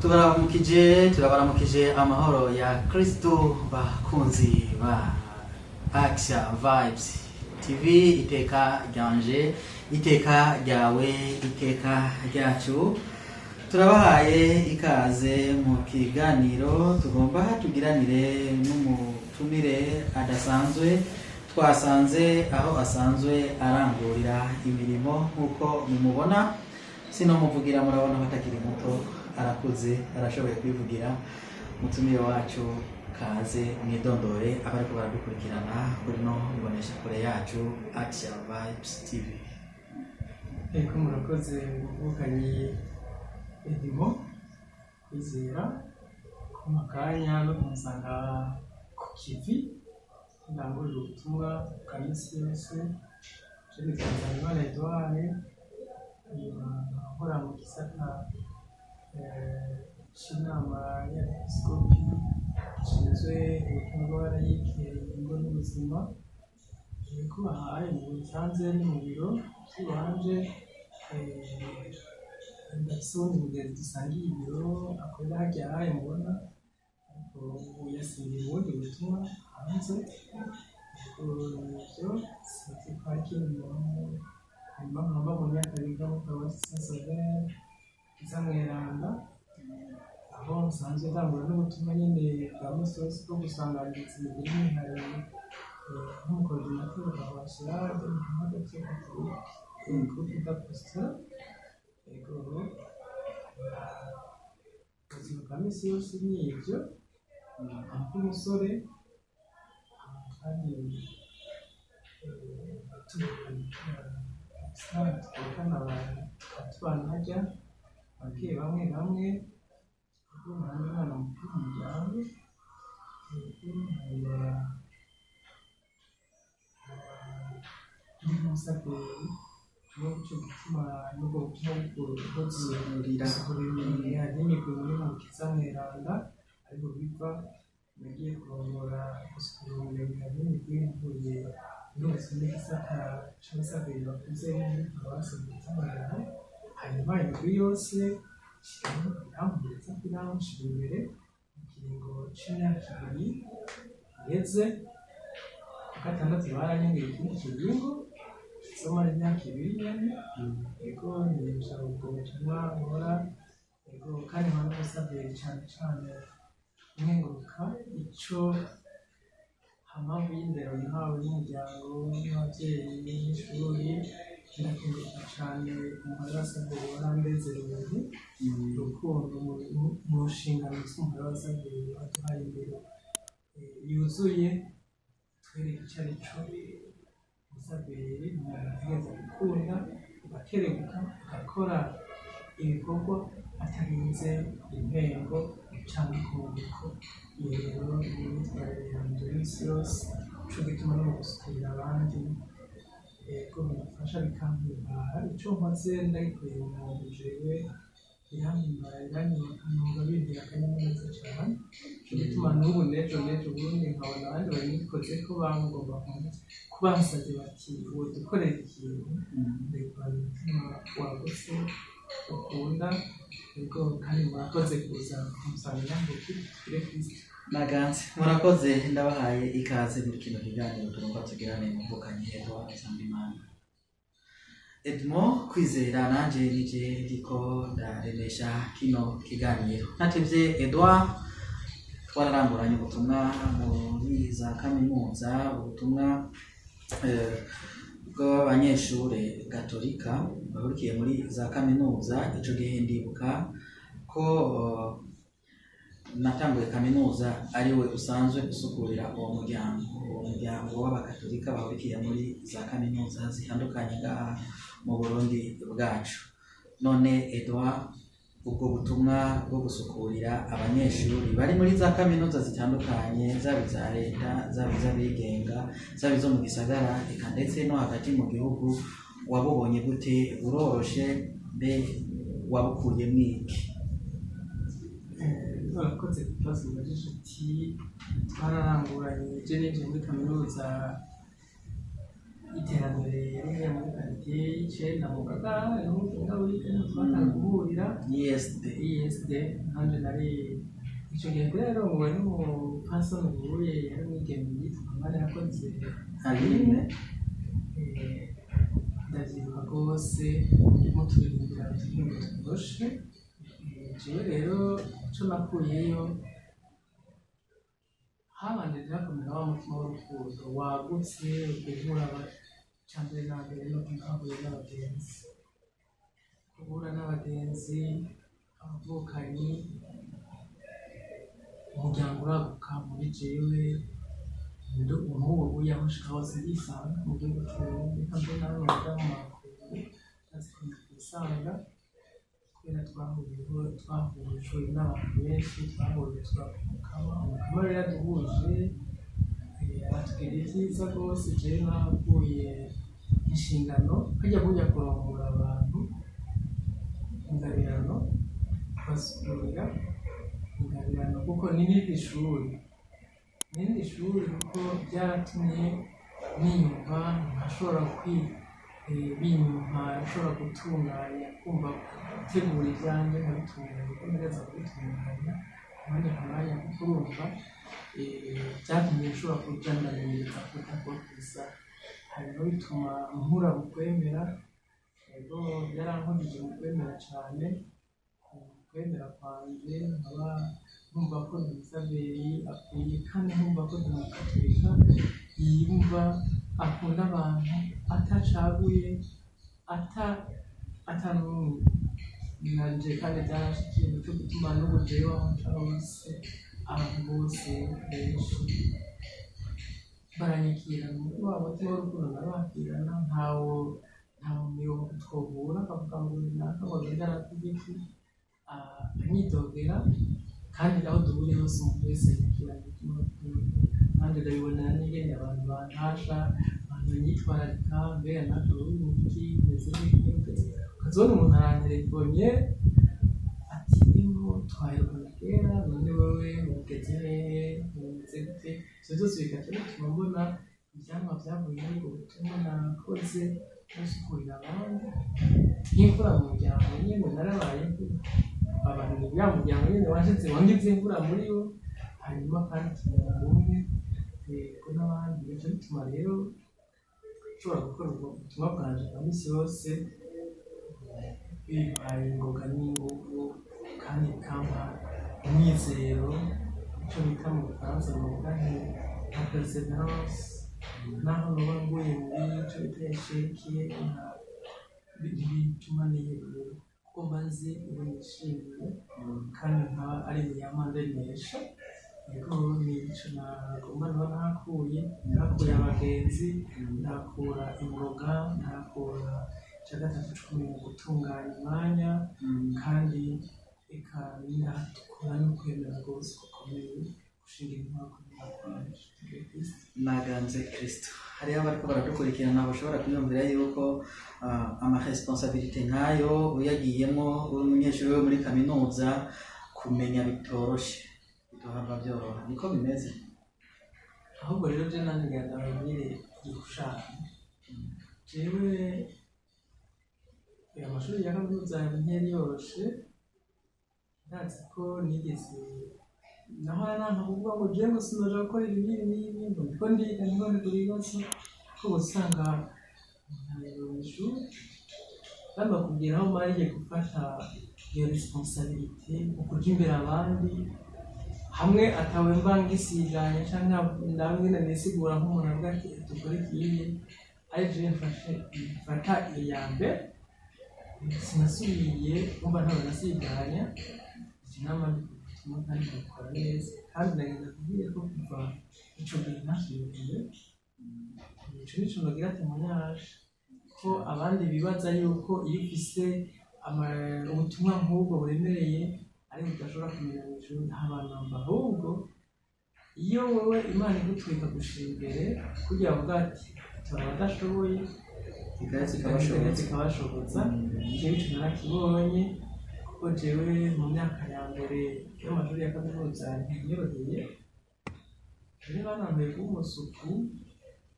Tubaramukije, turabaramukije amahoro ya Kristo, bakunzi ba Action Vibes TV. Iteka ryanje, iteka ryawe, iteka ryacu. Turabahaye ikaze mu kiganiro tugomba tugiranire n'umutumire adasanzwe twasanze aho asanzwe arangurira imirimo. Nk'uko mumubona, sinomuvugira, murabona ko atakiri muto, arakuze, arashoboye kwivugira. Mutumire wacu, kaze mwidondore abariko baradukurikirana kuri no ibonesha kure yacu Action Vibes TV. Eko, murakoze muvukanyi Edimo Kwizera kumpa akanya no kumusanga ku kivi ndangurira ubutumwa bwa minsi yose. Je nitwa Nzabimana Edouard, hanyuma nkora mu gisata c'inama y'abepiskopi gishinzwe ubutumwa bw'abalayike, ingo n'ubuzima. Ko bahaye mu nsanze ni mu biro by'iwanje. Ndafise uwundi mugenzi dusangiye ibiro akorera harya haye mubona, ariko ubu yasinyiye ubundi butumwa hanze. Ariko nivyo, sinzi ko hari ikindi muntu. Hanyuma nkaba mu Nyakabiga muri paruwasi Saint Sauveur Mweranda, aho nsanzwe ndangura n'ubutumwa nyene bwa musi wose bwo gusanganiriza imigwi n'imihari nk'umu coordinateur paroissial de mouvement d'action catholique et groupe d'apostolat. Ego, ubuzima bwa misi yose ni ivyo. Ndi umusore kandi tuvukana, tubana harya ababyeyi bamwe bamwe, kuko nkaba umwana mukuru mu muryango. Hanyuma ndi nk'umusaveri, nico gituma n'ubwo butumwa bwo gusohorera gusohorera n'imigwi muri Mukiza Mweranda, ariko biva nagiye kurongora gusukura n'imigwi mvuye ndungitswe n'igisata c'abasaveri bakuze muri paruwasi Mukiza Mweranda. Hanyuma imigwi yose irampuriza, iranshira imbere mu kiringo c'imyaka 2 iheze. Ku gatandatu baranyongeye ikindi kiringo kizomara imyaka 2 nyene. Ego, niyemeje ubwo butumwa nkora. Ego, kandi nkaba n'umusaveri cane cane nkenguruka ico hampamvu y'indero nahawe n'umuryango n'abavyeyi n'ishuri. Ndakenguruka cane umuhari w'abasaveri warandeze ubuntu, urukundo mu nshingano z'umuhari w'abasaveri waduhaye indero yuzuye, twereka ico ari co umusaveri. Umuntu ategereza gukunda, ugakerebuka, ugakora ibikorwa atarinze impembo canke ikunguko. Iyo rero ni imyitwarire yanje y'imisi yose, nico gituma no mu gusukurira abandi, ego, bimfasha bikampimbara. Ico nkoze ndagikoreye umuntu, jewe birampimbara, biranyubaka, numva bintera akanyamuneza cane. Nico gituma n'ubu n'ejo n'ejo bundi nkabona abandi babikoze ko bangomba ko bansavye bati: "Wodukorera ikintu?" Ndabikorana umutima wagutse ukunda. Ego, kandi murakoze kuza kumusanga ngo tugire Kristo. Naganze, murakoze. Ndabahaye ikaze muri kino kiganiro tugomba tugirane muvukanye Edouard Nzambimana. Edmo Kwizera, nanje nije ndiko ndaremesha kino kiganiro. Ntatevye, Edouard, twararanguranye ubutumwa muri za kaminuza, ubutumwa bw'abanyeshure gatolika bahurikiye muri za kaminuza. Ico gihe ndibuka ko natanguye kaminuza ariwe usanzwe usukurira uwo muryango w'abakatolika bahurikiye muri za kaminuza zitandukanye ngaha mu Burundi bwacu. None Edouard, ubwo butumwa bwo gusukurira abanyeshuri bari muri za kaminuza zitandukanye, zaba iza leta, zaba iz'abigenga, zaba izo mu gisagara, eka ndetse no hagati mu gihugu, wabubonye gute? Buroroshe? Mbe wabukuyemwo iki? Urakoze ku kibazo ubajije uti twararanguranye. Je ninjiye muri kaminuza y'iterambere yari hariya muri quartier. y'icenda mu Ngagara, niho wiga, niho twatanga guhurira. ISD. ISD. Nanje nari ico gihe mbere yarongowe n'umupfasoni ubuye yari umwigeme yitwa Manirakoze Aline. Ndavyibuka rwose muturirimbira uturirimbo turyoshe. Jewe rero ico nakuyeyo, habanje hakomera wa mutima w'urukundo wagutse, guhura icambere na mbere nuko nahuye n'abagenzi, guhura n'abagenzi, abavukanyi, umuryango uraguka muri jewe. Nk'ubu uya aho nshika hose ndisanga mu gihugu c'Uburundi, eka mbere naho noja mu makungu ndazi ko ndakwisanga, kubera twahuriyeho, twahujwe n'abantu benshi, twahurizwa ku Mukama. Umukama rero yaduhuje, aratugirira ivyiza rwose. Jewe nahakuye inshingano harya burya kurongora abantu, ingabirano, kubasukurira ingabirano, kuko ni n'irindi shuri, n'irindi shuri, kuko byaratumye niyumva nkashobora binyumva nshobora gutunganya, kumva gutegura ibyanjye nkabitunganya kuko ntegerezwa kubitunganya umwanya ku mwanya, kuko urumva byatumye nshobora kuja ndamenyereza kuruta kuba hanyuma bituma nkura mu kwemera. Yego, byarankujije mu kwemera cane, mu kwemera kwanje nkaba numva ko ndi umusaveri akwiye, kandi nkumva ko ndi umugatolika yiyumva, akunda abantu, atacaguye, ata n'umwe nanje. Kandi byarashikiye, nico gituma n'ubu jewe aho nca hose abantu bose benshi baranyakirana umutima wabo, mutima w'urukundo ndabakirana. Ntawo nta mirongo twohura akavuga ngo naka ngo agende aravuga iki, anyidogera. Kandi aho duhuriye hose umuntu wese anyakirana umutima w'urukundo, kandi ndabibonera n'ingene abantu bantasha, abantu banyitwararika: "Mbega natwe uri mu biki? Umeze gute?" Ukazibona umuntu aranterefonye ati: "Eho, twaherukana kera, none wewe ugeze hehe? Umeze gute?" Ivyo vyose bigaca bituma mbona ivyamwa vyavuye muri ubwo butumwa nakoze nsukurira abandi nk'imfura mu muryango nyene. Narabaye imfura, abantu ya muryango nyene washize wangize imfura muri wo, hanyuma kandi tumera ubumwe, yego, n'abandi. Bigaca bituma rero nshobora gukora ubwo butumwa bwanje bwa misi yose bimpaye ingoga n'inguvu, kandi bikampa umwizero, ico bita mu Gifaransa novuga nti la persévérance, naho noba nguye muri ico bita échec, ntibituma nihebura, kuko mba nzi uwo nishimiye, kandi nkaba ari yama ndemesha. Yego, nico nagomba noba nahakuye. Nahakuye abagenzi, ndahakura ingoga, ndahakura ica gatatu co kumenya gutunganya umwanya, kandi eka ndahakura no kwemera rwose gukomeye, gushinga intwaro kwemera kwanje. Naganze Kristo. Hariho abariko baradukurikirana bashobora kwiyumvira yuko amaresponsabilités nk'ayo uyagiyemo uri umunyeshuri wo muri kaminuza, kumenya bitoroshe, bitohava byoroha. Niko bimeze? Ahubwo rero je nanjye ngira ndababwire igishushanyo. Jewe amashuri ya kaminuza ntiyari yoroshe. Ndazi ko nigeze naho nanka kuvuga ngo jewe ngo sinoja gukora ibi n'ibi n'ibi, ngo ndiko ndiga, ndiko ntegura ibibazo, ko usanga umuntu mw'ishuri kandi bakubwira aho mariye gufata iyo responsabilité mu kuja imbere abandi, hamwe atawe mba ngisiganye canke ndamwe nisigura nk'umuntu avuga ati: "Dukore ikiye," ari jewe mfashe mfata iya mbere. Sinasubiye kumva ntawe nasiganya inama ubutumwa, kandi nkabikora neza. Kandi ndagenda kubwira ko kuva ico gihe ntasubiye. Ico nico nogira témoignage, ko abandi bibaza yuko iyo ufise ubutumwa nk'ubwo buremereye ariko udashobora kumenya mw'ijuru, nta bantu. Ahubwo iyo wowe Imana igutuye ikagushira imbere kugira ngo ati: "Tora abadashoboye," ikahetse ikabashoboza. Ikabashoboza. Jewe ico narakibonye, kuko jewe mu myaka ya mbere y'amashuri ya kaminuza ntiyoroheye. Jewe banambaye kuba umusuku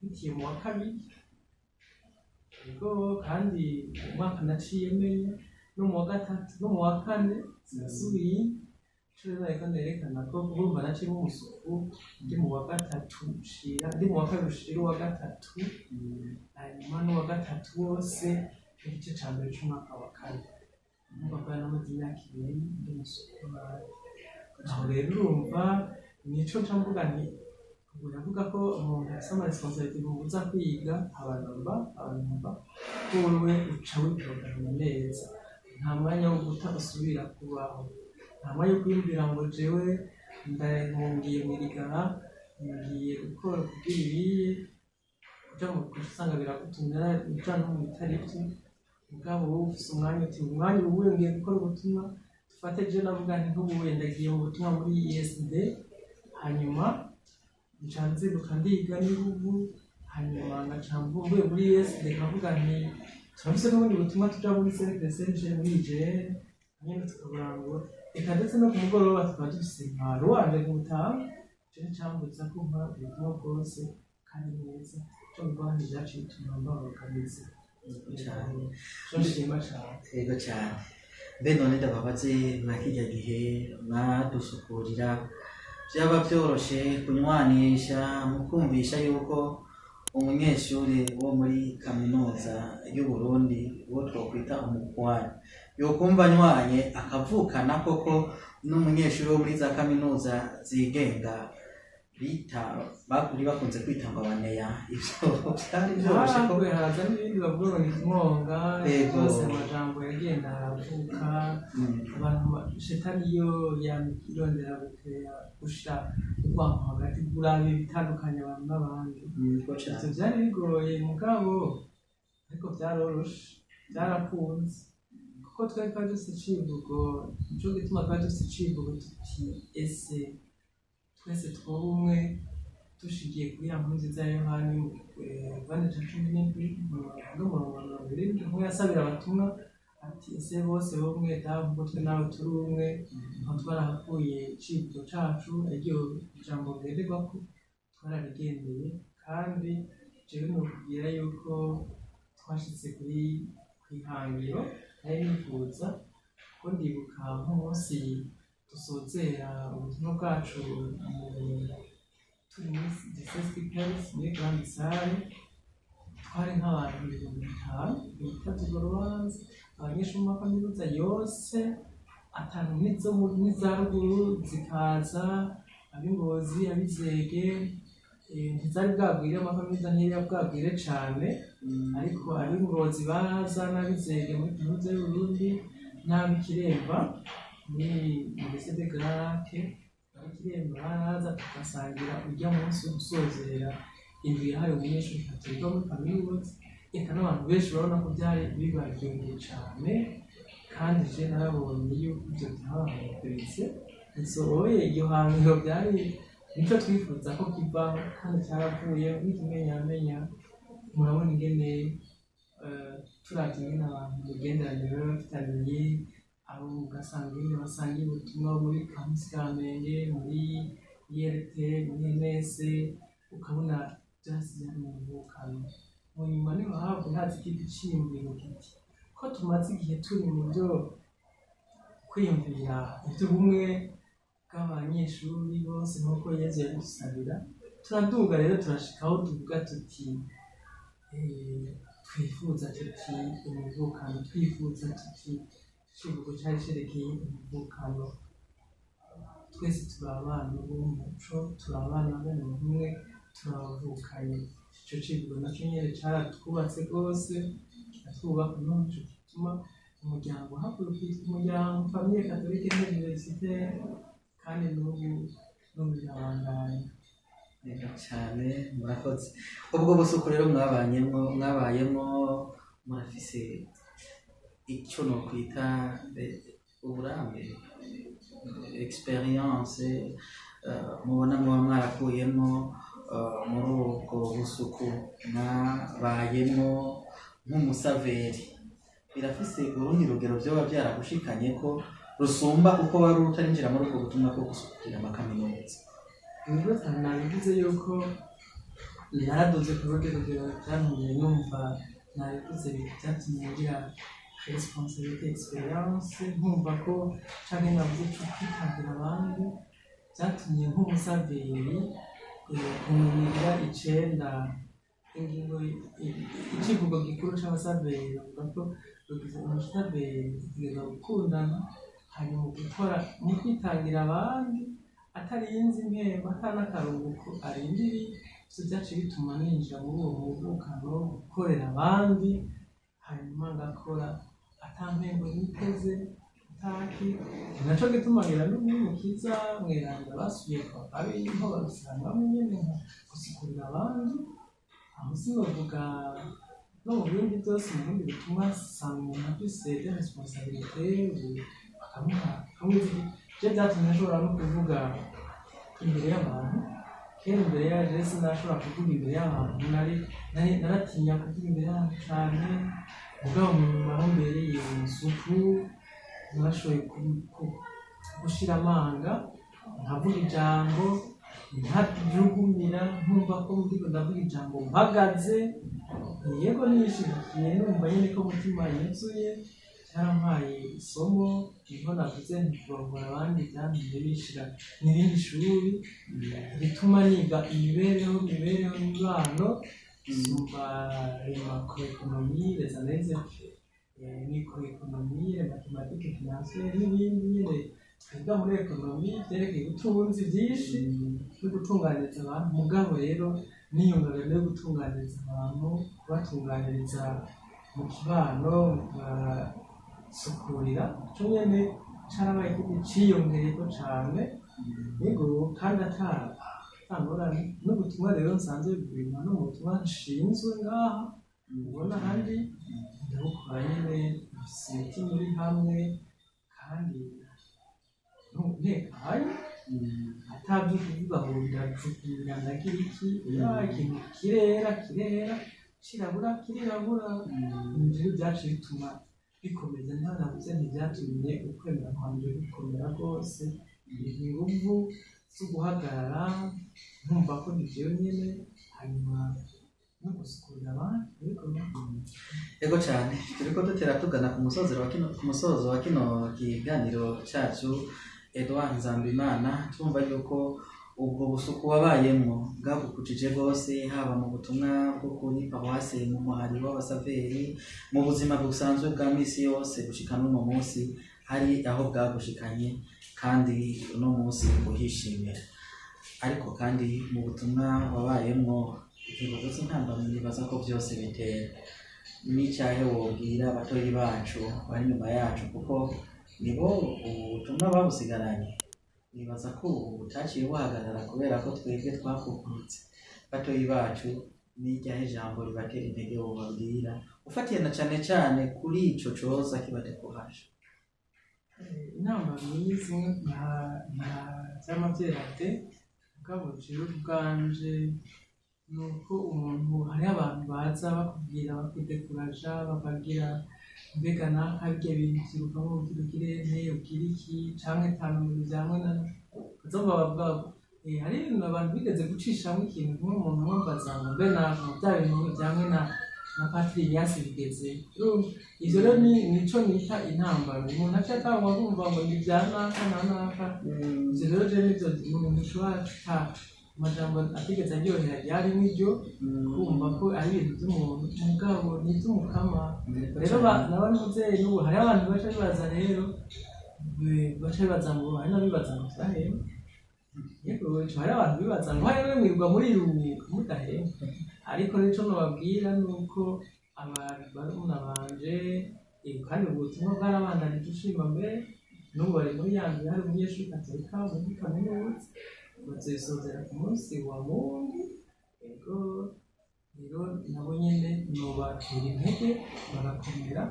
biciye mu wa kabiri. Yego, kandi umwaka naciye menya no mu wa gatatu no mu wa kane sinasubiye. Ico rero nariko nerekana ko urumva naciyemo umusuku ndi mu wa gatatu ushira, ndi mu wa kabiri ushira uwa gatatu, hanyuma n'uwa gatatu wose n'igice ca mbere c'umwaka wa kane. Urumva ko namaze imyaka 2 ndi umusuku nabi. Aho rero urumva nico nca mvuga nti ubu yavuga ko umuntu afise ama responsabilités bimubuza kwiga, abanamba abanamba ko wewe uca wiporogaramu neza, nta mwanya wo guta usubira kubaho, nta mwanya wo kwiyumvira ngo jewe ngiye mw'irigara, ngiye gukora kugira ibiye uja mu usanga biragutumira uja no mu bitari vyo. Mugabo wowe ufise umwanya uti umwanya ubu ngiye gukora ubutumwa. Dufate je navuga nti nk'ubu wenda ngiye mu butumwa muri ISD, hanyuma nca nzinduka ndiga n'inguvu, hanyuma ngaca mvuye muri ISD nkavuga nti turafise n'ubundi butumwa tuja muri Cercle Saint Michel muri IGR nyene tukaburangura, eka ndetse no ku mugoroba tukaba dufise nka ruwanje gutaha. Ico nticambuza ko nkora ubutumwa bwose kandi neza. Ico mvuga nti vyaciye bituma mbaorganize. Cane. Ico nshima cane. Yego cyane. Mbe none ndababaze, mwa kirya gihe mwadusukurira, byaba byoroshe kunywanisha mukumvisha yuko umunyeshuri wo muri Kaminuza y'u Burundi, uwo twokwita umukwani, yokumva anywanye akavukana koko n'umunyeshuri wo muri za kaminuza zigenga bita bakuri bakunze kwita ngo abaneya? Ivyo vyari vyoroshe ko Haravuye haza n'ibindi bavuga ngo ni mwonga. Yego. Byose amajambo yagenda aravuka. Abantu shetani yo yirondera gutera gusha urwanko hagati, kuraba ibitandukanya abantu n'abandi. Niko cane. Ivyo vyari bigoye mugabo, ariko vyaroroshe, vyarakunze kuko twari twari dufise icivugo. Nico gituma twari dufise icivugo tuti: ese twese twoba umwe, dushigiye kuri ya nkuru nziza ya Yohani kigabane ca 17 n'umurongo wa 70, aho yasabira abatumwa ati: ese bose b'umwe Dawe nkuko twe nawe turi umwe. Aho twarahakuye icivugo cacu, ariryo jambo ngenderwako, twararigendeye. Kandi jewe nokubwira yuko twashitse kuri kw'ihangiro nari nifuza, kuko ndibuka nk'umunsi dusozera ubutumwa bwacu turi muri Diocese Paris muri Grande Salle, twari nk'abantu 50,000 bitavye urwo rubanza, abanyeshuri mu makaminuza yose atanu n'izo n'iza ruguru zikaza, ab'Ingozi, ab'Izege, ntizari bwagwire, amakaminuza ntiyari bwagwire cane, ariko ab'Ingozi baraza n'ab'Izege muri Kaminuza y'Uburundi, n'ab'Ikiremba muri Lycée de Grand Lac, ab'Ikiremba baraza tugasangira urya munsi wo gusozera indwi yahariwe umunyeshuri katolika muri kaminuza. Eka n'abantu benshi urabona ko byari bibaryoheye cane. Kandi je narabonye yuko ivyo vyabahuguritse nsohoye iryo hangiro, byari nico twifuza ko kivaho kandi cyaravuye n'ikimenyamenya. Murabona ingene turavye ingene abantu imigenderanire baba bafitaniye, abo ugasanga ingene basangiye ubutumwa muri Campus Kamenge, muri IRT, muri MS, ukabona vyasize ari mu mvukano. Mu nyuma niho havuye haza ikindi ciyumviro kiti ko tumaze igihe turi mu byo kwiyumvira ivy'ubumwe bw'abanyeshuri bose nk'uko Yezu yabidusabira, turaduga rero turashika aho tuvuga tuti twifuza tuti umuvukano, twifuza tuti icivugo cari cerekeye umuvukano, twese turi abana b'umuco, turi abana b'umuntu umwe, turavukanye. Ico civugo naco nyene caratwubatse rwose, kiratwubaka. None nico gituma umuryango havuye kwitwa umuryango Famille Catholique Universitaire, kandi n'ubu n'ubu birabandanya. Neza cyane, murakoze. Ubwo busuku rero mwabanyemwo, mwabayemwo, murafise icyo nokwita uburambe, experience mubona muba mwarakuyemwo muri ubwo busuku mwabayemwo nk'umusaveri, birafise urundi rugero vyoba vyaragushikanye ko rusumba uko wari utarinjira muri ubwo butumwa bwo gusukura amakaminuza? Nibwo nabivuze yuko naraduze ku rundi rugero, byantumye numva Nabivuze byatumye ngira responsabilité, expérience, nkumva ko canke navuze co kwitangira abandi. Byatumye nk'umusaveri kumurira 9 ingingo icivugo gikuru c'abasaveri bavuga ko rugize umusaveri ategerezwa gukundana, hanyuma gukora mu kwitangira abandi atarinze impembo, ata n'akaruhuko arindiriye. Ivyo vyaciye bituma ninjira muri uwo muvukano, gukorera abandi, hanyuma ngakora ata mpembo niteze, ataki. Ni naco gituma ngira n'Umukiza Mweranda basubiye kwa abiho babisangamo nyene, nka gusukurira abandi. Aho sinovuga no mu bindi byose, mu bundi butumwa usanga umuntu afise des responsabilités, bakamuha bakamwizigira. Je vyatumye nshobora no kuvuga imbere y'abantu. Kera imbere ya je sinashobora kuvuga imbere y'abantu, nari naratinya kuvuga imbere y'abantu cane. Mugabo mu nyuma aho mbereye isuku, narashoboye gushira amanga, nkavuga ijambo ntajugumira, nkumva ko ndiko ndavuga ijambo mpagaze, yego nishigikiye, numva nyene ko umutima yuzuye. Cyarampaye isomo. Niho navuze nti kurongora abandi byantumye bishira n'irindi shuri rituma niga imibereho n'imibano isumba les macroéconomie, les analyses, microéconomie, les mathématiques financières n'ibindi nyene twiga muri économie vyerekeye ubutunzi byinshi no gutunganiriza abantu. Mugabo rero n'iyungagano yo gutunganiriza abantu, kubatunganiriza mu kibano, kubasukurira, ico nyene carabaye ikindi ciyongereyeko cane. Yego, kandi ata ngorane. N'ubutumwa rero nsanzwe bibintu no mu butumwa nshinzwe ngaha ubona ahandi ndabukora nyene mfise umutima uri hamwe kandi ntekanye, atabyo kuvuga ngo ndajugunya, ndagira iki. Ya, ikintu kirera kirera, cirabura kirirabura. Ibintu rero byaciye bituma bikomeza. Niho navuze ntibyatumye ukwemera kwanje gukomera rwose, bimpa inguvu zo guhagarara nkumva ko ni jewe nyene, hanyuma no gusukurira abandi. Yego. Ego cyane, turiko dutera tugana ku musozo wa kino kiganiro cyacu. Edouard Nzambimana, twumva yuko ubwo busuku wabayemwo bwagukujije rwose, haba mu butumwa bwo kuri paruwase, mu muhari w'abasaveri, mu buzima busanzwe bwa misi yose, gushika n'uno munsi hari aho bwagushikanye, kandi uno munsi uhishimira. Ariko kandi mu butumwa wabayemwo, ikibazo cy'intambamyi nibaza ko byose bitera n'icyahe wobwira abatoyi bacu bari inyuma yacu, kuko nibo ubu butumwa babusigaranye. Nibaza ko ubu butaciye buhagarara kubera ko twebwe twakukurutse. Batoyi bacu, n'iryahe jambo ribatera intege wobabwira, ufatiye na cane cane kuri ico coza kibadekoraje? Intambamyi zimwe nta vyama vyerate. Mugabo jewe ubwanje ni uko umuntu, hariho abantu baza bakubwira, bakudekuraja, bakagira mbega naka birya bintu vyirukamo, ugira ugire nte, ugira iki, canke tanu mu vyamwe na bazumva bavuga. Hari ibintu abantu bigeze gucishamwo ikintu kimwe, umuntu amwumvaza ngo mbe naka bya bintu vyamwe na Patiri Ignace bigeze. Urumva, ivyo rero ni nico nita intambamyi. Umuntu aca atangwa kumva ngo ni vya naka na naka. Ivyo rero je nivyo umuntu ushobora ta amajambo atigeze aryohera ryari nk'iryo, kumva ko ari ibintu by'umuntu, mugabo ni iby'umukama. Rero naba n'umuvyeyi n'ubu hariho abantu baca bibaza rero, baca bibaza ngo hari n'abibaza ngo vyahembwe. Yego, ico hariho abantu bibaza ngo hariwe mwirirwa muriruka mudahembwa. Ariko rero ico nobabwira ni uko abantu barumuna banje, kandi ubwo butumwa bwarabandanije ushima mbere n'ubu bari muri ya nzu. Hari umunyeshuri katolika muri kaminuza, bazoyisozera ku munsi wa Mungu. Yego, rero nabo nyene nobatera intege bagakomera,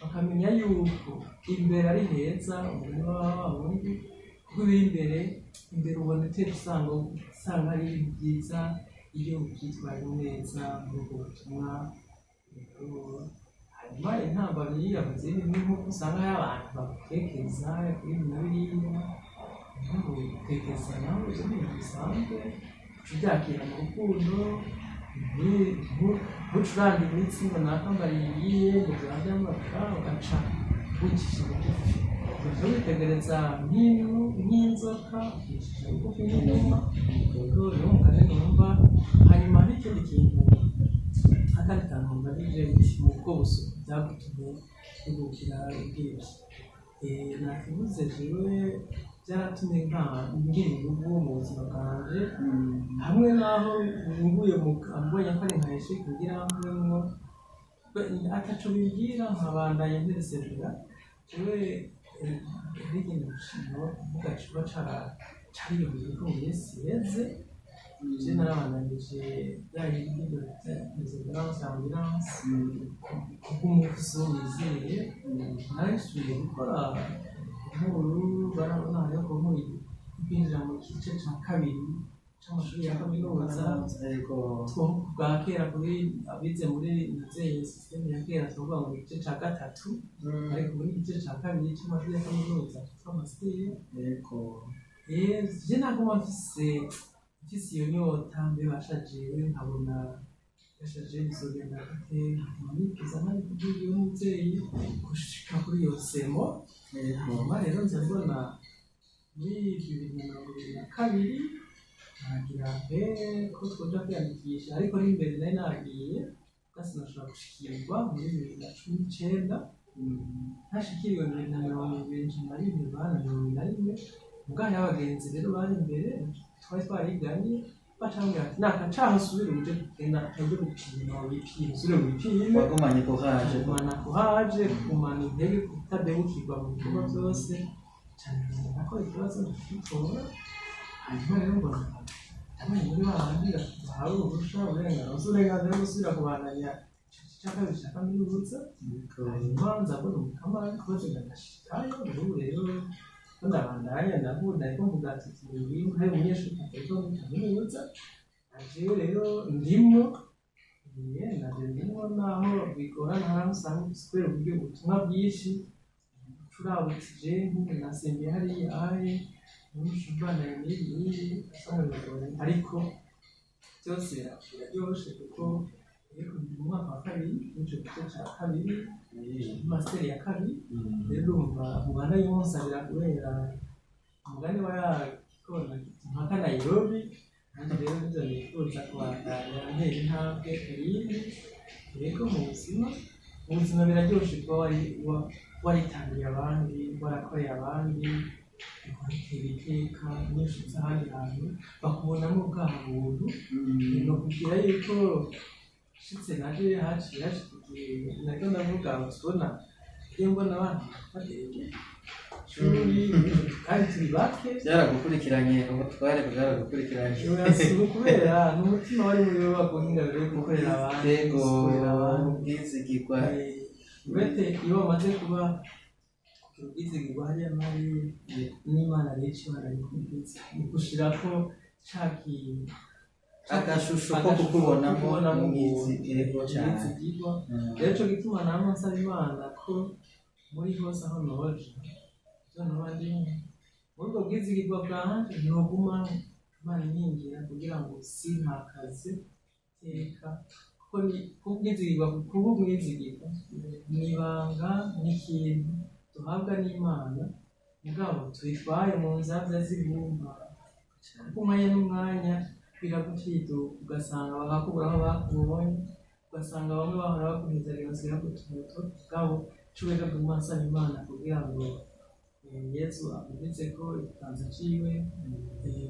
bakamenya yuko imbere ari heza, umurima wa wundi, kuko ibiri imbere ubona utera usanga ari ibintu byiza iyo ubyitwayemo neza muri ubwo butumwa. Yego, hanyuma intambamyi yavuze ni nk'uko usanga hari abantu bagukekeza kuri ibi na biriya. Ntabwo gutekeza nawe, ibyo ni ibintu bisanzwe, uca ubyakira mu rukundo. Ntucuranga imitsi ngo nakambariye iyihe, ngo byange amafaranga, ugaca wicisha bugufi, ugaca witegereza nk'inzoka, ukicisha bugufi nk'inuma. Ubwo rero umugani numva. Hanyuma hari ikindi kintu, akandi kantu mbajije uti mu bwo busuku byagutumye wihukira ubwibyi. Nakivuze jewe byaratumye nka ngira inguvu mu buzima bwanje, hamwe n'aho nguye mbonye ko ari nka échec kugira mvemwo ataco bimbwira, nkabandanya mperesevera. Jewe n'ikindi kuvuga kiba cariyongeye ko mu minsi iheze je narabandanije bya bindi bya persévérance, endurance, kubw'umufisi wo wizeye. Narasubiye gukora inkuru, barabona hariho ku nkuru kwinjira mu gice ca kabiri c'amashuri ya kaminuza. Bwa kera kuri abize muri nizeye système ya kera tuvuga ngo igice ca gatatu, ariko muri igice ca kabiri c'amashuri ya kaminuza citwa master. Je naguma mfise iyo nyota, mbe bashajewe nkabona gashaje bizogenda gute, nkaguma nifuza ntari kubwira iyo muvyeyi gushika kuri iyo semo. Hanyuma rero nza mbona muri 2022 naragira pe ko twoja kwiyandikisha, ariko n'imbere nari nagiye bwa sinashobora gushikirwa muri 2019. Ntashikiriwe 2020, nca nariheba na 21. Mugabo abagenzi rero bari imbere twari twariganye baca bambwira ati naka caho usubire uje kugenda uje gupima, wipime, usubire wipime. Wagumanye courage. Kugumana courage, kugumana intege, kutadebukirwa mu bikorwa byose cyane. Nakora ikibazo ndakitora. Hanyuma rero mbona ndabaye muri ba bandi bahawe uruhusha, uburenganzira bwo gusubira kubandanya igice cya kabiri cya kaminuza. Hanyuma nza mbona umukama abikoze, ndashikayo. N'ubu rero ko ndabandanya ndakunda, ariko mvuga ati hari umunyeshuri katolika muri kaminuza ajewe rero ndimwo. Naje ndimwo naho bigorana, hari aho usanga kubera uburyo ubutumwa bwinshi turabutije nk'ubu nasengeye hariya ahe n'umushubandanye n'iyi n'iyi, usanga biragoranye, ariko byose biraryoshe kuko ariko ndi mu mwaka wa kabiri n'ico gice ca kabiri, master ya kabiri. Rero urumva mubandanye munsabira kubera umugani wa ya gikona mpaka Nairobi. Nanjye rero nivyo nifuza, kubandanya ntera intambwe ku yindi. Yego, mu buzima biraryoshe kuba waritangiye abandi, warakoreye abandi, ugatera iteka. Niyo ushitse ahandi hantu bakubonamo bwa buntu. Nokubwira yuko nshitse naje haciye hashika igihe nariko ndavuga, tubona iyo mbona abantu bateye ishuri kandi turi bake. Byaragukurikiranye, ubutware bwaragukurikiranye. Si ukubera ni umutima wari muri we waguha ingabire yo gukorera abandi, gukorera abandi. Ubwizigirwa. Uretse iyo wamaze kuba kugira ubwizigirwa hariya n'hariya n'Imana rero Imana igushirako ca kintu. Agashusho ko kukubonamo umwizigirwa cyane. Umwizigirwa. Rero ico gituma namwe nsaba Imana ko muri hose aho noja, ivyo noba ndimwo muri ubwo bwizigirwa bwanje, noguma Imana inkingira kugira ngo sintakaze iteka, kuko ni kubwizigirwa, kuba umwizigirwa ni ibanga, ni ikintu duhabwa n'Imana, mugabo tuyitwaye mu nzabya z'ibumba, kuko umwanya n'umwanya biragufyiduka, ugasanga bakakubura aho bakubonye, ugasanga bamwe bahora baguhezarira basigaye bagutuma urutoki. Mugabo ico rero guma nsaba Imana kugira ngo Yezu akomeze ko ikiganza ciwe,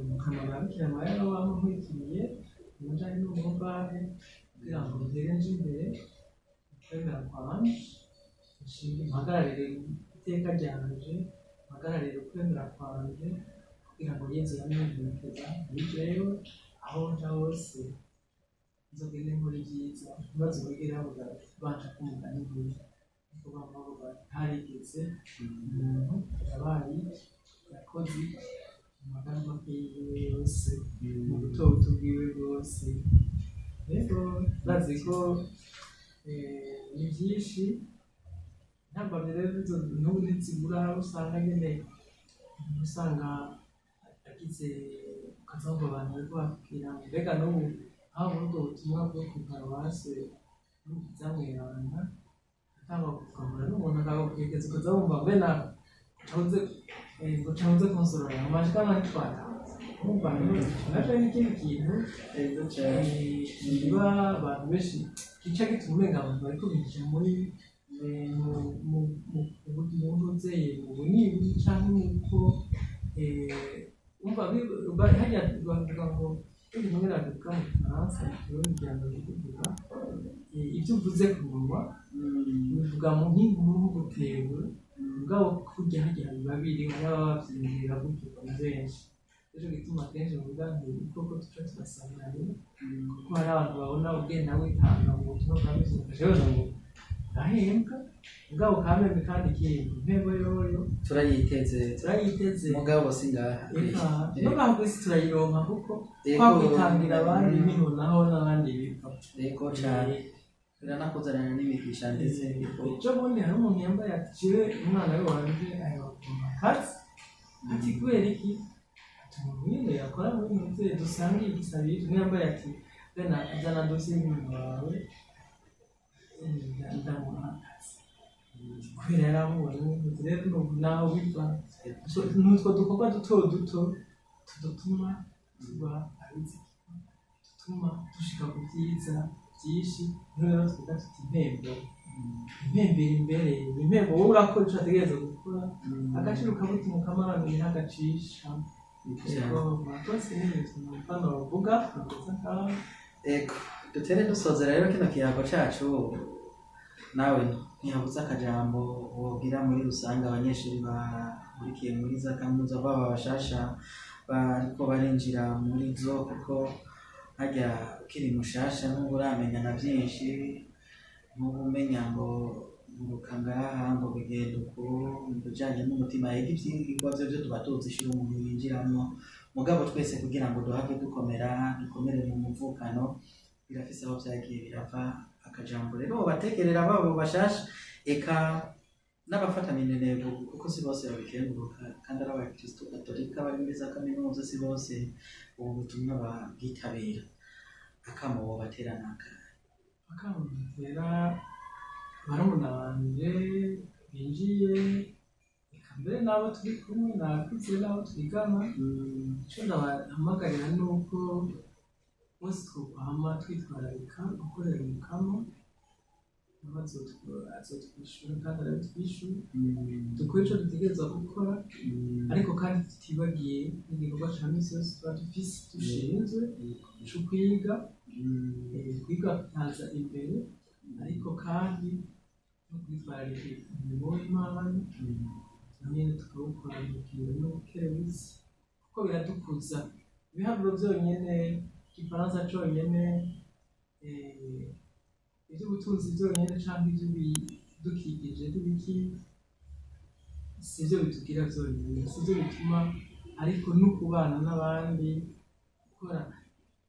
mukamara Bikira Mariya wamunkwikiriye umujanye n'umumbahe, kugira ngo ntere nje imbere mu kwemera kwanje, nshinge mpagararire iteka ryanje, mpagararire ukwemera kwanje, kugira ngo Yezu yamwihekeza muri jewe, aho nja hose nzogende nkora ibyiza, ntibazobigere bavuga bati banca ko umugani nk'iyi, ariko bama bavuga bati harigeze umuntu yabaye iki, yakoze iki mu magara make yiwe yose, mu butobuto bwiwe bwose. Rero bazi ko ni byinshi ntambamye rero izo n'ubu ntizibura, aho usanga nyene usanga agize ukazumva abantu bariko bakubwira ngo mbega n'ubu. Aho muri ubwo butumwa bwo ku paruwase Mukiza Mweranda, atanga kugabura n'umuntu akagukegeza, ukaza wumva mbe na ucabuze, ngo ucabuze konsorora amajwi ntitwatanze, wumva naco n'ikindi kintu. Ego cane. Niba abantu benshi gica gituma umenga abantu bariko binjira muri mu ntuze, mu bunini canke nuko umva harya bavuga ngo burya rimwe bavuga mu Gifaransa, mu Kirundi ngira ngo ni kuvuga ibyo uvuze ku munwa bivuga mu nk'inkuru nk'ugutewe, mugabo kurya harya biba biri, hari ababa bavyiyumvira gutyo ni benshi. Nico gituma kenshi mvuga nti koko tuca turasanganira, kuko hari abantu babona ugenda witanga mu butumwa bwa misi, ugaca wibaza ngo urahembwa, mugabo kameme kandi ikindi impembo yoyo Turayiteze. Turayiteze. Mugabo singaha. Eka no ngaho kw'isi turayironka, kuko Ego. kwa kwitangira abandi niho naho n'abandi bipfa. Ego cane, biranakuzanira n'imigisha ndetse. Ejo bundi hari umuntu yambaye ati: "Jewe umwana we wanje aheruka akazi." Ati: "Kubera iki?" Ati: "Umuntu nyine yakora muri muvyeyi dusangiye igisabisho." Umwe yambaye ati: "Bena zana dosiye y'umuntu wawe, ndamuha akazi kubera yaramubonye." Rero naho biva. So, n'utwo dukorwa duto duto tudutuma tuba abizigirwa, dutuma dushika ku byiza byinshi. Niho rero twiga tuti impembo, impembo iri imbere, impembo wowe urakora ico ategereza gukora, agaciro ukabutuma ukamarana ntagacisha. Yego, murakoze, ni ibintu numva novuga kugeza ngaho. Ego, dutere dusozera rero kino kiyago cacu. Nawe ntihabuze akajambo wobwira muri rusange abanyeshuri bahurikiye muri za kaminuza, baba bashasha bariko barinjira muri zo, kuko harya ukiri mushasha ntuba uramenya na byinshi, ntuba umenya ngo nguruka ngaha ngo bigenda uku mu bijanye n'umutima. Yego, ivyigwa vyo vyo tuba tuzi ishuri umuntu yinjiramwo, mugabo twese kugira ngo duhave dukomera, dukomere mu muvukano, birafise aho vyagiye birava. Akajambo rero batekerera babo bashasha, eka n'abafatana intego, kuko si bose babikenguruka kandi ari abakristo gatolika bari muri za kaminuza, si bose ubu butumwa babwitabira. Akamo wobatera naka? Akamo batera barumuna banje binjiye, eka mbere n'abo turi kumwe nakuze n'abo twigana, ico ndabahamagarira ni uko bose twokwama twitwararika gukorera Umukama, nawe azotwishura kandi arabitwishura. Dukore ico dutegerezwa gukora, ariko kandi tutibagiye n'igikorwa ca misi yose tuba dufise dushinzwe co kwiga. Kwiga bikaza imbere, ariko kandi no kwitwararika umurimo w'Imana nawo nyene tukawukora mu rugero n'ubukerebutsi, kuko biradukuza. Ibiharuro vyonyene, igifaransa conyene, ivy'ubutunzi vyonyene canke ivy'ibidukikije n'ibiki, sivyo bitugira vyonyene, sivyo bituma, ariko no kubana n'abandi, gukora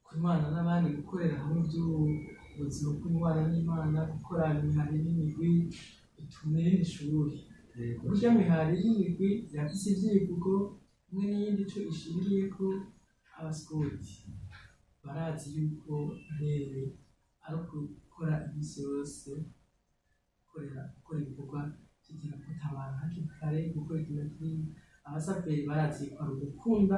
kubana n'abandi, gukorera hamwe ivy'ubuzima bw'umwana n'Imana, gukora imihari n'imigwi bituma irindi shuri. Burya mihari y'imigwi irafise ivyivugo imwe n'iyindi ico ishingiyeko. Abasikoti barazi yuko rero ari ugukora iminsi yose, gukorera, gukora ibikorwa vy'iterambere, hakiri kare, gukora ikintu kiriya. Abasaperi barazi ko ari ugukunda,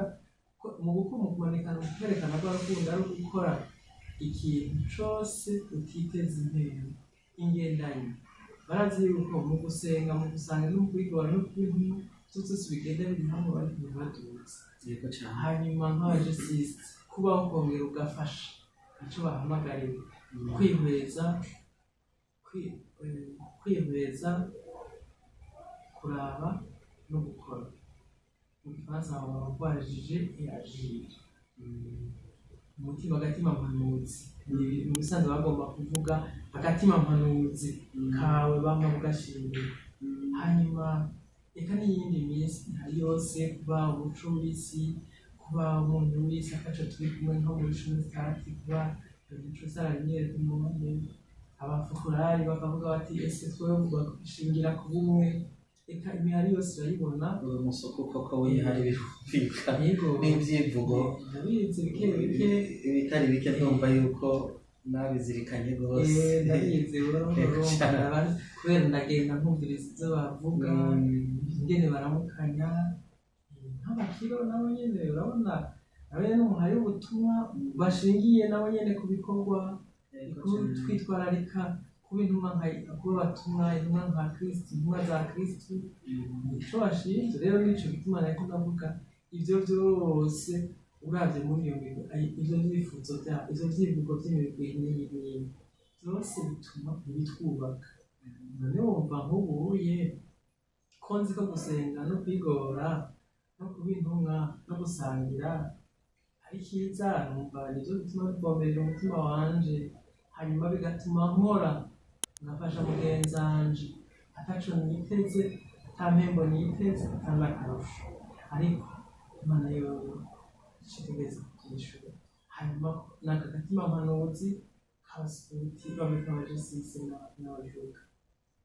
mu gukunda, mu kubonekana, mu kwerekana ko urukundo ari ugukora ikintu cose utiteze impembo. Ingendanyi barazi yuko mu gusenga, mu gusanga no mu kwigora no kwintumwa vyose bigenda biri hamwe, bariko ntibaduze. Yego cane. Hanyuma nk'abajesisite, kubaho ukongera ugafasha, nico bahamagariwe: kwihweza, kwihweza, kuraba no gukora. Mu gifaransa bavuga juger et agir. Umutima, agatima mpanuzi. Ni mu bisanzwe bagomba kuvuga agatima mpanuzi kawe bamwe mugashingira. Hanyuma eka n'iyindi minsi ihari yose, kuba umuco w'isi, kuba umuntu w'isi akaco turi kumwe nko muri 13, kuba imico sararinyere ku mpande. Abafukurari bakavuga bati: "Ese twebwe bishingira ku bumwe?" Eka imihari yose irayibona. Uri umusuku koko, wihari, birumvikana. Yego. N'ibyivugo. Ndabizi bike bike. Ibitari bike, ndumva yuko nabizirikanye rwose. Ndabizi buhoro buhoro. Yego cane. Kubera ndagenda nkumviriza ivyo bavuga, ingene baramukanya, nk'abakiro nabo nyene, urabona nabo nyene n'umuhari w'ubutumwa bashingiye nabo nyene ku bikorwa. Yego cane. Twitwararika kuba intumwa, nka kuba abatumwa, intumwa nka Kristo, intumwa za Kristo, nico bashinzwe. Rero nico gituma nariko ndavuga ivyo vyose. Uravye muri iyo migwi, ivyo vyifuzo vya ivyo vyivugo vy'imigwi n'iyi n'iyi vyose bituma ibitwubaka. None wumva nk'ubuye ko nzi ko gusenga no kwigora no kuba intumwa no gusangira ari cyiza, numva nivyo bituma bivomerera umutima wanje, hanyuma bigatuma nkora, ngafasha mugenzanje ataco niteze, ata mpembo niteze, ata n'akarusho, ariko Imana yoyo ica kuvyishura. Hanyuma n'aka gatima mpanuzi k'abasukuti bamwe k'abajisisi n'abajuka.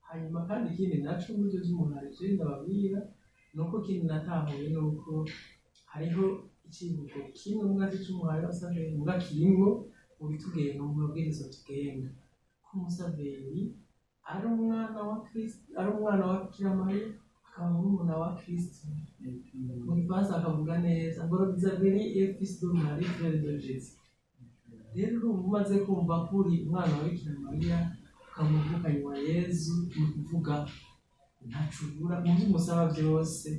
Hanyuma kandi ikindi naco muri ivyo vy'umuhari je ndababwira, nuko ikindi natahuye nuko hariho icivugo kimwe mu gace c'umuhari w'abasaveri, muga kirimwo mu bitugenga, mu mabwiriza tugenga, ko umusaveri ari umwana wa Kristo, ari umwana wa Bikira Mariya, akaba murumuna wa Kristo. Mu gifaransa bakavuga neza ngo "Xavier est fils de Marie, frère de Jésus". Rero urumva umaze kumva ko uri umwana wa Bikira Mariya, ukaba umuvukanyi wa Yezu, ni ukuvuga ntaco ubura mu vyo umusaba vyose.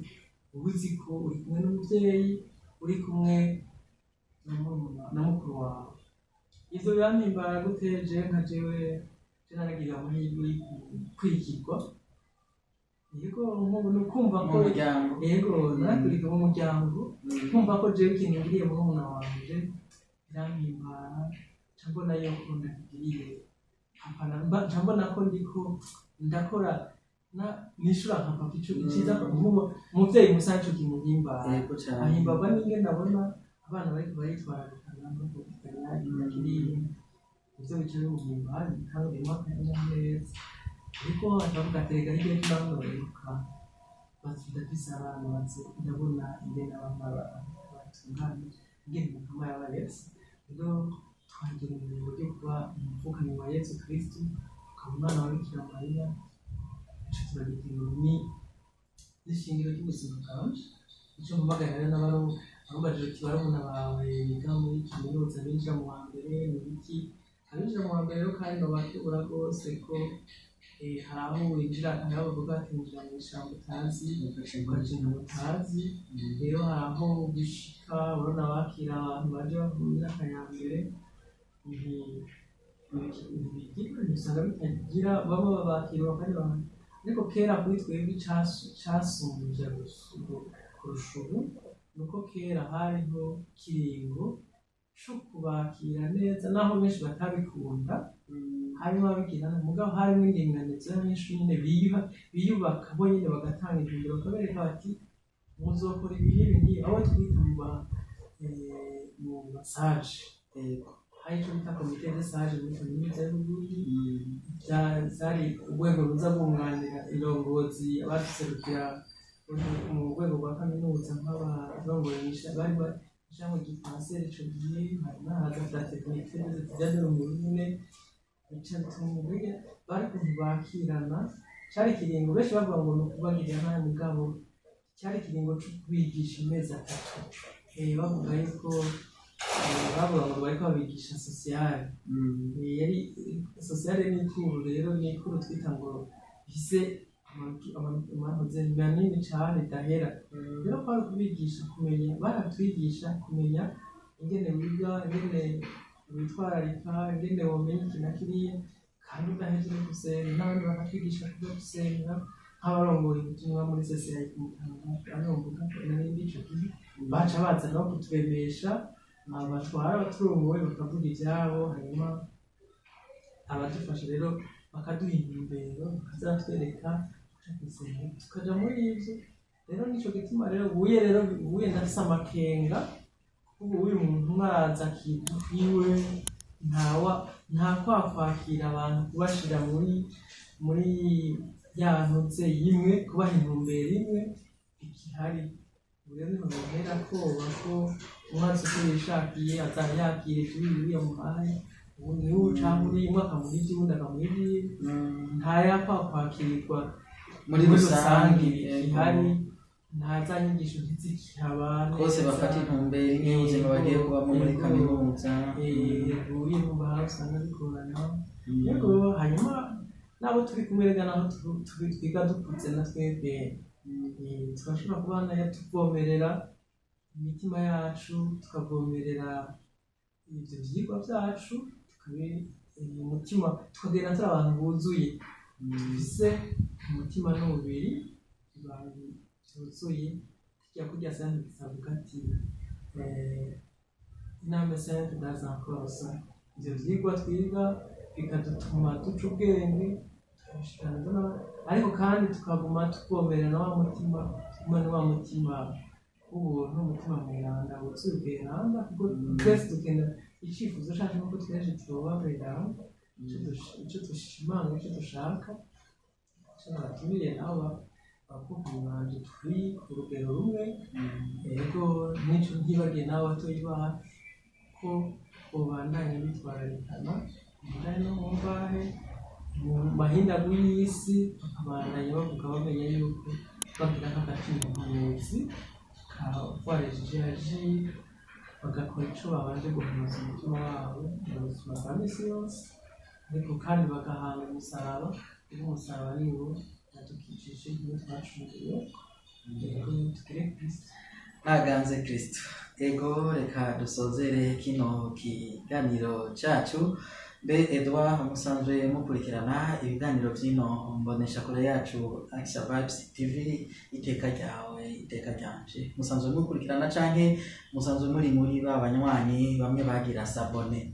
Uba uzi ko uri kumwe n'umuvyeyi, uri kumwe na murumuna na mukuru wawe. Ivyo birampimbara gute? Jewe nka jewe, je naragira amahirwe yo kwigirwa, yego, nk'ubu ni ukumva mu ko muryango. Yego, narakurika mu muryango, nkumva ko jewe ikintu ngiriye murumuna wanje birampimbara, nca mbona yuko ndakigiriye papa, nca mbona ko ndiko ndakora na nishura nka papa ico iciza. Nk'ubu umuvyeyi musa nico kimuhimbara. Yego cane. Ahimbarwa n'ingene abona abana bariko baritwararikana no kuvugana kiriya, ivyo bica bimuhimbara, kandi bimuha akanyamuneza. Ariko akavuga ati reka hirya no hino bati ndafise abana bazi, ndabona ingene abana batunganije, ingene Mukama yabareze. Rero twagira umurimo ryo kuba umuvukanyi wa Yezu Kristu, ukaba umwana wa Bikira Mariya, ico turagitera ni n'ishingiro ry'ubuzima bwanje. Ico mpamagarira rero n'abarubajije uti barumuna bawe biga muri kaminuza binjira mu wa mbere ni ibiki? Abinjira mu wa mbere rero kandi nobakebura rwose ko hari aho winjira, hari aho bavuga ati winjira mu ishamba utazi, ugaca utazi. Rero hari aho bishika, urabona bakira abantu baje bava mu myaka ya mbere, ntibigira, usanga bitagira baba babakira kandi abantu. Ariko kera kuri twebwe icasumbya kurusha ubu ni uko kera hariho ikiringo co kubakira neza, naho benshi batabikunda. Harimo ababigira, mugabo harimo indinganizo y'abanyeshuri nyene biyubaka bo nyene, bagatanga intumbero, bakabereka bati muzokora ibi n'ibi n'ibi, abo twita mu basages. Hari ico bita comité de sages muri kaminuza y'Uburundi. Zari urwego ruza rwunganira indongozi, abaduserukira mu rwego rwa kaminuza, nk'abarongoye bari ishami ry'ipanseri ico gihe, hanyuma haza fraternité des étudiants de l'Umurune. Bica bituma burya bari ukuntu bakirana. Cari ikiringo benshi bavuga ngo ni ukubagirira nabi, mugabo cyari ikiringo co kubigisha amezi 3. Bavuga yuko bavuga ngo bariko babigisha sociale. Yari sociale n'ikuru, rero n'ikuru twita ngo ifise amaze manini cane idahera. Rero kwari kubigisha kumenya, baratwigisha kumenya ingene wiga, ingene witwararika, ingene womenya iki na kiriya, kandi udahejeje no gusenga. N'abandi bakatwigisha kuja gusenga, nk'abarongoye ubutumwa muri CCI ku Mutanga, ariho mvuga ko nari ndi ico gihe, baca baza no kuturemesha, abatwara abaturongoye bakavuga ivyabo, hanyuma abadufasha rero bakaduha intumbero, bakaza batwereka kuja gusenga, tukaja muri ivyo. Rero nico gituma rero ubuye, rero ubuye ndafise amakenga, kuko ubu uyu muntu umwe araza akita kwiwe, ntawa nta kwa kwakira abantu, kubashira muri Yantuze yimwe kubaha intumbero imwe ikihari. Ubu rero niho bintera koba ko umwansi uko yishakiye azaha yakira ivyo uriya muhaye, ubu niwe canke uriya, umwe akamuha ivyo, uwundi akamuha ivyiwe, ntayapfa kwakirwa muri rusange ihari, nta za nyigisho ntizikihaba bose neza. Bafata intumbero imwe y'ubuzima bagiye kubamo muri kaminuza. Uyu numva usanga bigorana. Yego, hanyuma n'abo turi kumwe rega, naho twiga dukuze na twebwe, turashobora kubana tuvomerera imitima yacu, tukavomerera ibyo vyigwa vyacu, umutima tukagenda turi abantu buzuye, dufise umutima n'umubiri byuzuye. Tujya kurya sainte avuga ati "Une âme sainte dans un corps saint." Ivyo vyigwa twiga bikadutuma duca ubwenge, tukabishikana, ariko kandi tukaguma tuvomerera na wa mutima, tugumane wa mutima w'ubuntu, umutima mweranda wuzuye ubweranda, kuko twese dukenera icifuzo cacu nuko twese twoba beranda. Ico dushimanga, ico dushaka, ico nabatumiye nabo bavukanyi banje turi ku rugero rumwe. Yego, nico ntibagiye n'abo batoyi bacu ko bobandanya bitwararikana umudari no mu mbahe mu mahindagu y'isi, bakabandanya bavuga bamenya yuko bagira nk'agatima muhanuzi ka warejeje aji, bagakora ico babanje guhanuza umutima wabo mu buzima bwa misi yose, ariko kandi bagahanga umusaraba, kuko umusaraba niwo yadukijije, niwo twacunguye. Yego, tugire Kristo. Naganze Kristo. Ego, reka dusozere kino kiganiro cacu. Mbe Edouard, musanzwe mukurikirana ibiganiro vy'ino mboneshakure yacu Aisha Vibes TV, iteka ryawe iteka ryanje, musanzwe mukurikirana canke musanzwe muri ba banywanyi bamwe bagira s'abonner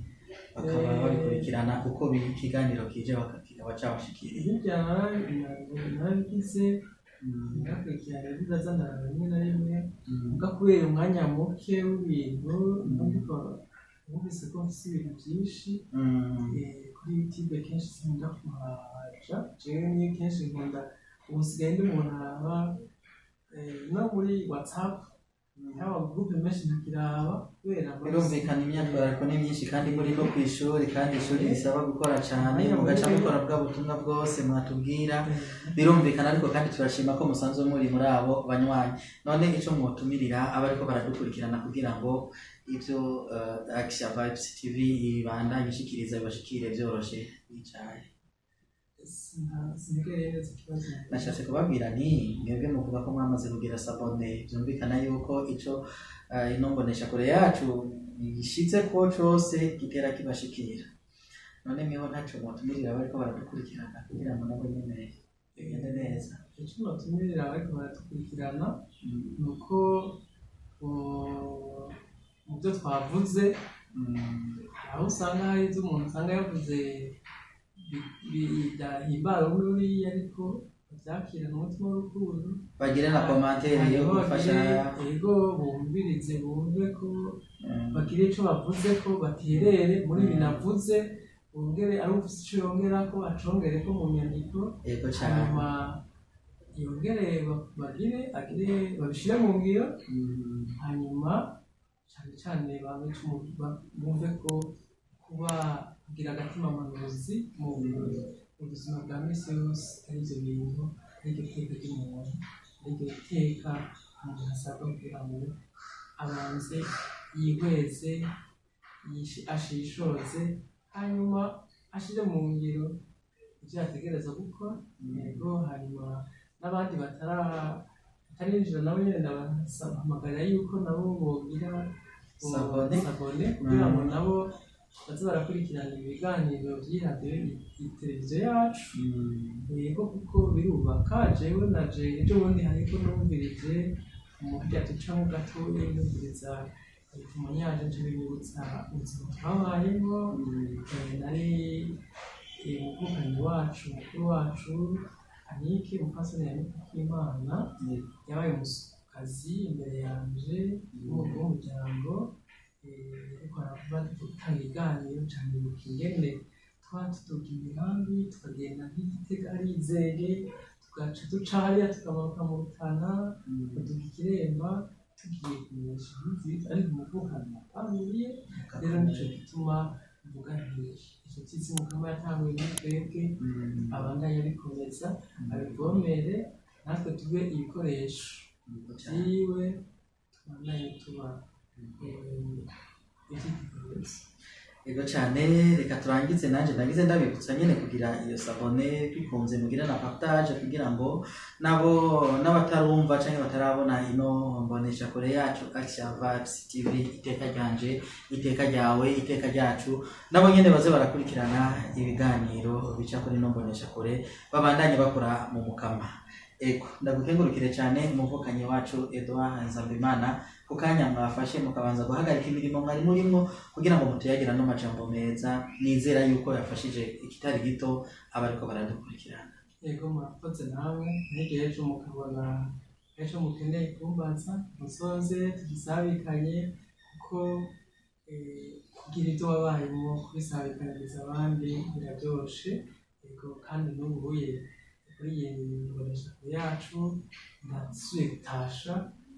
bakaba babikurikirana uko ikiganiro kije kikaba cabashikiriye? Hirya narabigize, ndakurikirana bibaza rimwe na rimwe, muga kubera umwanya muke w'ibintu, ariko numvise ko mfise ibintu byinshi kuri YouTube, kenshi sinkunda kuhaja jewe. Niyo kenshi nkunda, ubu nsigaye ndi umuntu araba no muri WhatsApp, yaba groupe menshi ntakiraba kubera Birumvikana, imyitwarariko ni myinshi kandi muri no ku ishuri, kandi ishuri risaba gukora cyane, mugaca mukora bwa butumwa bwose mwatubwira. Birumvikana, ariko kandi turashima ko musanzwe muri abo banywanyi. None ico mwotumirira abariko baradukurikirana kugira ngo ivyo Aisha Vibes TV ibandanye ishikiriza bibashikire vyoroshe bicaye? Sintegereye neza ikibazo. Nashatse kubabwira nti mwebwe muvuga ko mwamaze kugira s'abonner, byumvikana yuko ico ino mboneshakure yacu ishitse ko cose gitera kibashikira. None mweho ntaco mwotumirira bariko baradukurikirana kugira ngo nabo nyene bigende neza? Icyo batumirira bariko baradukurikirana ni uko mu byo twavuze aho usanga hari ibyo umuntu usanga yavuze bidahimbara uriya, ariko babyakirana umutima w'urukundo. Bagire na commentaire yo Hanyuma gufasha. Yego, bumvirize, bumve ko bagire ico bavuze, ko baterere muri ibi navuze, bongere ari ufise ico yongera ko acongere ko mu nyandiko. Yego cane. Hanyuma yongere bagire agire babishire mu ngiro. Hanyuma cyane cyane bumve ko kuba kugira agatima manuzi mu buzima bwa misi yose ari ibyo bintu, ari iryo teka ry'umuntu, ari iryo teka umuntu asabwa kugira ngo abanze yihweze, ashishoze, hanyuma ashire mu ngiro ibyo yategereza gukora. Yego, hanyuma n'abandi batarinjira nabo nyene ndabahamagarira yuko nabo bogira S'abonner. S'abonner kugira ngo nabo baze barakurikirana ibiganiro by'iradiyo, televiziyo yacu. Yego, kuko birubaka. Jewe naje ejo bundi hariko numvirije umupira ducamo gatoya, numviriza umunyaje nje bibutsa ubuzima twabayemo. Nari umuvukanyi wacu, mukuru wacu Anike, umupfasoni Anike Akimana, yabaye umusukazi imbere yanje n'umukuru w'umuryango, ariko aravuga, gutanga ibiganiro cane, ibuka ingene twaba tuduga imirambi tukagenda nk'Igitega arizege. Tugaca duca hariya, tukamanuka mu Rutana, tukaduga Ikiremba, tugiye kumenyesha inkuru nziza, ariko umuvukano wapamiriye. Rero nico gituma mvuga nti ico citsi Mukama yatanguye muri twebwe, abandanye abikomeza, abivomere, natwe tube ibikoresho vyiwe, tubandanye tuba ivyitegererezo. Ego cyane. Reka turangize, nanjye ndagize ndabibutsa nyine kugira iyo s'abonner, bikunze mugira na partage, kugira ngo nabo n'abatarumva canke batarabona ino mbonesha kure yacu Action Vibes TV, iteka ryanje, iteka ryawe, iteka ryacu, nabo nyene baze barakurikirana ibiganiro bica kuri ino mbonesha kure, babandanye bakora mu Mukama. Ego, ndagukengurukire cyane umuvukanyi wacu Edouard Nzambimana ku kanya mwafashe mukabanza guhagarika imirimo mwari murimo kugira ngo mutuyagira no majambo meza, nizera yuko yafashije ikitari gito abariko baradukurikirana. Yego, murakoze namwe. N'igihe ejo mukabona ejo mukeneye kumbaza, musoze tugisabikanye, kuko kugira ibyo wabayemo kubisabikaniriza abandi biraryoshe. Yego, kandi n'ubuye kuri iyi mboneshakure yacu ndasubiye gutasha,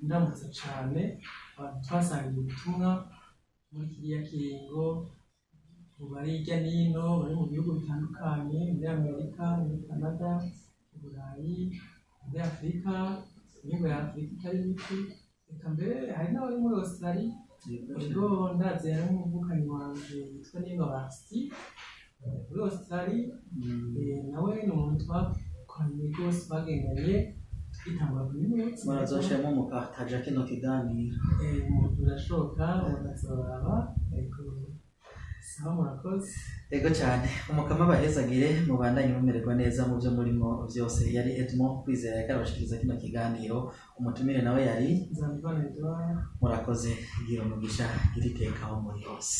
ndamutse cane abantu twasangiye ubutumwa muri kiriya kiringo, ubu bari hirya n'ino, bari mu bihugu bitandukanye, muri Amerika, muri Canada, mu Burayi, muri Afurika, imihingo ya Afurika itari mike, reka mbere hari n'abari muri Australia. Ubwo ndazi hari umuvukanyi wanje yitwa Niyongabo Aristide muri Australia. Nawe ni umuntu twakoranye rwose, twagendanye twitangura kaminuza. Murazoshemo mupartaja kino kiganiro. Birashoboka, umuntu azoraba. Yego, sawa, murakoze. Ego cyane, Umukama abahezagire, mubandanye mumererwa neza mu byo murimo byose. Yari Edmond Kwizera yakarabashikiriza kino kiganiro, umutumire nawe yari Nzambimana Edouard. Murakoze, gira umugisha, gira iteka aho muri hose.